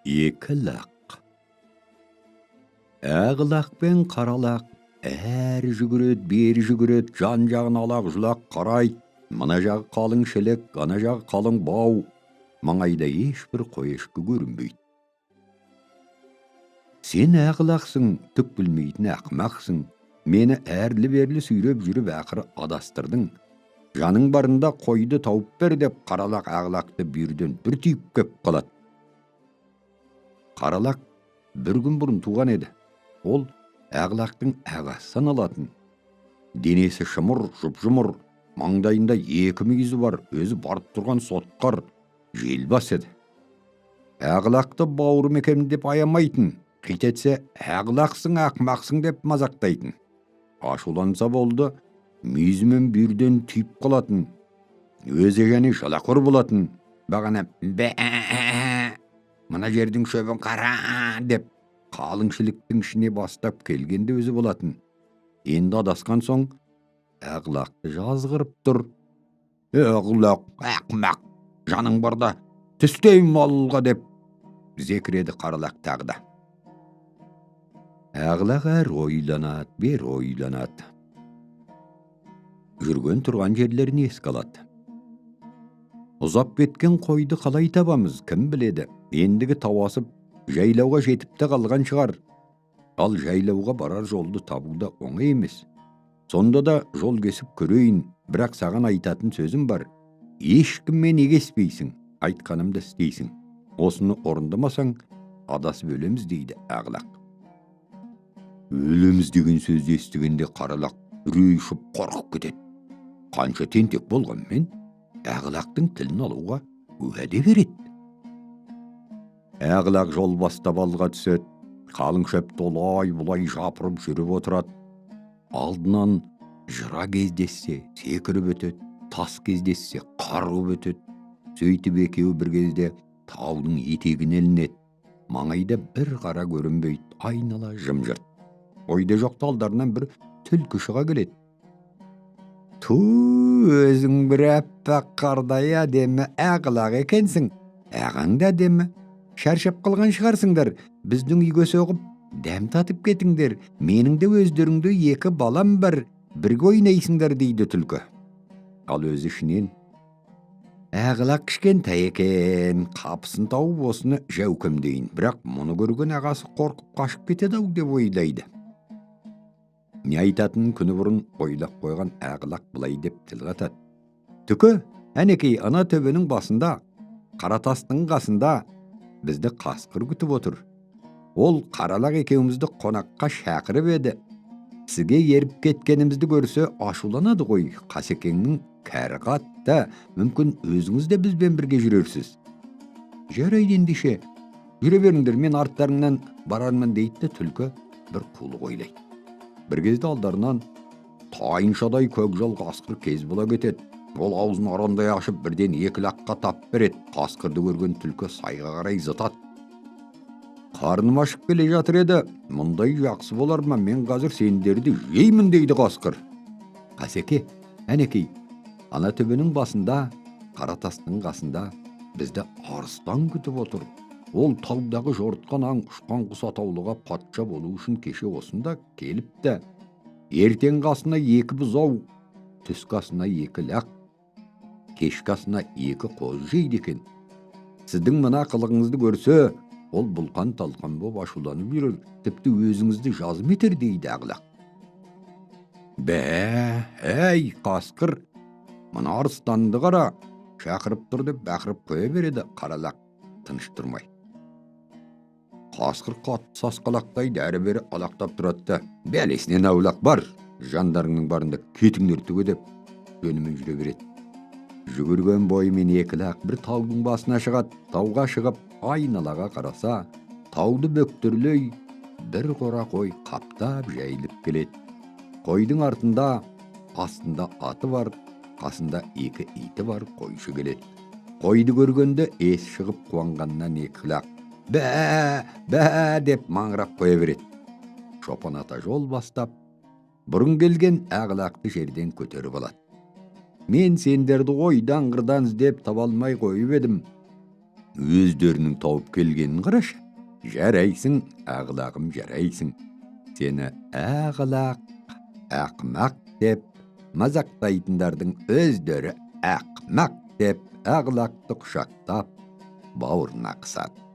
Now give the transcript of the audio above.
Екі лақ. Ақ лақ пен қара лақ әрі жүгіреді, бері жүгіреді, жан-жағын алақ-жұлақ қарайды. Мына жағы қалың шілік, ана жағы қалың бау. Маңайда ешбір қой-ешкі көрінбейді. Сен ақ лақсың, түк білмейтін ақымақсың. Мені әрлі-берлі сүйреп жүріп ақыры адастырдың. Жаның барында қойды тауып бер деп қара лақ ақ лақты бүйірден бір түйіп кеп қалады. Қара лақ бір күн бұрын туған еді. Ол ақ лақтың ағасы саналатын. Денесі шымыр, жұп-жұмыр, маңдайында екі мүйізі бар, өзі барып тұрған сотқар, желбас еді. Ақ лақты бауырым екен деп аямайтын, қит етсе ақ лақсың, ақмақсың деп мазақтайтын. Ашуланса болды, мүйізімен бүйірден түйіп қалатын. Өзі және жалақор болатын. Бағана бә, мына жердің шөбін қара деп қалың шіліктің ішіне бастап келгенде өзі болатын. Енді адасқан соң ақ лақты жазғырып тұр. Ақ лақ, ақмақ, жаның барда түстеймін ауылға деп зекіреді қара лақ тағы да. Ақ лақ әрі ойланады, бері ойланады. Жүрген тұрған жерлерін еске алады. Ұзап кеткен қойды қалай табамыз, кім біледі? Ендігі тау асып, жайлауға жетіп те қалған шығар. Ал жайлауға барар жолды табу да оңай емес. Сонда да жол кесіп көрейін, бірақ саған айтатын сөзім бар. Ешкіммен егеспейсің, айтқанымды істейсің. Осыны орындамасаң, адасып өлеміз дейді ақ лақ. Өлеміз деген сөзді естігенде қара лақ үрей ұшып қорқып кетеді. Қанша тентек болғанмен, ақ лақтың тілін алуға уәде береді. Ақ лақ жол бастап алға түседі. Қалың шөпті олай-бұлай жапырып жүріп отырады. Алдынан жыра кездессе, секіріп өтеді, тас кездессе, қарғып өтеді. Сөйтіп екеуі бір кезде таудың етегіне ілінеді. Маңайда бір қара көрінбейді, айнала жым-жырт. Ойда жоқта алдарынан бір түлкі шыға келеді. Ту, өзің бір аппақ қардай әдемі ақ лақ екенсің. Ағаң да әдемі. Шаршап қалған шығарсыңдар. Біздің үйге соғып, дәм татып кетіңдер. Менің де өздеріңде екі балам бар. Бірге ойнайсыңдар дейді түлкі. Ал өзі ішінен ақ лақ кішкентай екен, қапысын тауып осыны жәукемдейін. Бірақ мұны көрген ағасы қорқып қашып кетеді ау деп ойлайды. Не айтатынын күні бұрын ойлап қойған ақ лақ былай деп тіл қатады. Түкі, әнекей ана төбенің басында, қара тастың қасында бізді қасқыр күтіп отыр. Ол қара лақ екеумізді қонаққа шақырып еді. Сізге еріп кеткенімізді көрсе ашуланады ғой. Қасекеңнің кәрі қатты, мүмкін өзіңіз де бізбен бірге жүрерсіз. Жарайды ендеше, жүре беріңдер, мен арттарыңнан барармын дейді де түлкі бір қулық ойлайды. Бір кезде алдарынан тайыншадай көкжал қасқыр кез бола кетеді. Ол аузын арандай ашып бірден екі лаққа тап береді. Қасқырды көрген түлкі сайға қарай зытады. Қарным ашып келе жатыр еді, мұндай жақсы болар ма, мен қазір сендерді жеймін дейді қасқыр. Қасеке, әнекей, ана төбенің басында, қара тастың қасында бізді арыстан күтіп отыр. Ол таудағы жортқан аң, ұшқан құс атаулыға патша болу үшін кеше осында келіпті. Ертеңгі асына екі бұзау, түскі асына екі лақ, кешкі асына екі қозы жейді екен. Сіздің мына қылығыңызды көрсе, ол бұлқан талқан боп ашуланып жүрер, тіпті өзіңізді жазым етер дейді ақ лақ. Бә, әй, қасқыр, мына арыстанды қара, шақырып тұр деп бақырып қоя береді қара лақ тыныш тұрмай. Қасқыр қатты сасқалақтайды, әрі-бері алақтап тұрады да, бәлесінен аулақ бар, жандарыңның барында кетіңдер түге деп жөнімен жүре береді. Жүгірген бойымен екі лақ бір таудың басына шығады. Тауға шығып айналаға қараса, тауды бөктерлей бір қора қой қаптап жайылып келеді. Қойдың артында, астында аты бар, қасында екі иті бар қойшы келеді. Қойды көргенде ес шығып қуанғаннан екі лақ бә, бә деп маңырап қоя береді. Шопан ата жол бастап, бұрын келген ақ лақты жерден көтеріп алады. Мен сендерді ойдан қырдан іздеп таба алмай қойып едім. Өздерінің тауып келгенін қарашы. Жарайсың, Ағлағым, жарайсың. Сені ағлақ, ақмақ деп мазақтайтындардың өздері ақмақ, деп Ағлақты құшақтап, бауырына қысады.